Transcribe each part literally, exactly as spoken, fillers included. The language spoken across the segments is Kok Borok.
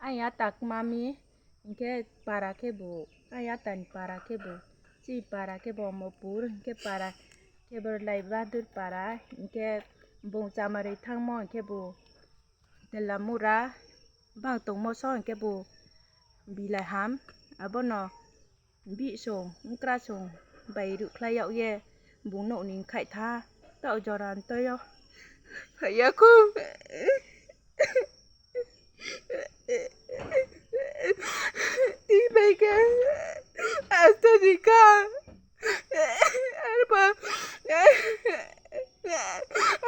Ayata kmami, hwnkhe para khe bo, ayata ni para khe bo, chini para khe bo Omopur, hwnkhe para khe bo Lai Bahadur para, hwnkhe bo chamarwi thangmo hwnkhe bo Telamura, bang tongmo so hwnkhe bo Bilaiham, abono bihsong, wngkrasong bai rwkhlai yag ye, bo nokni khai tha, tao jora toyo. Phaiya kho. Twi bai khe. Asto di kha. Arpha.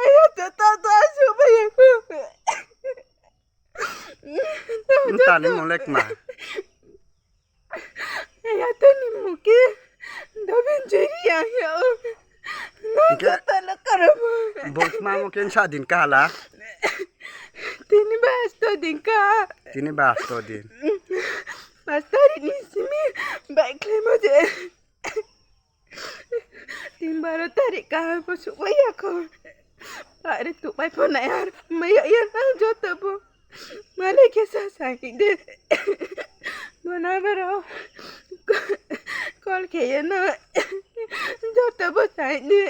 Ayo, to, to, to, asu phaiya kho. Ntani mung le kma? Ayata ni muki dobin juri ya ya. Hwnkhe joto no karabo. Bo kma mo ken sa din kahala? Tini ba asto din ka. Tini ba asto din. Pas tarik ni simi bai khlai mo je. Tin baro tarik kaham bo sukmaya kho. Pare tupai phonai ar maya ya na joto bo. Male khe sa sai de. Bona baro kol khe ya na joto bo sai de.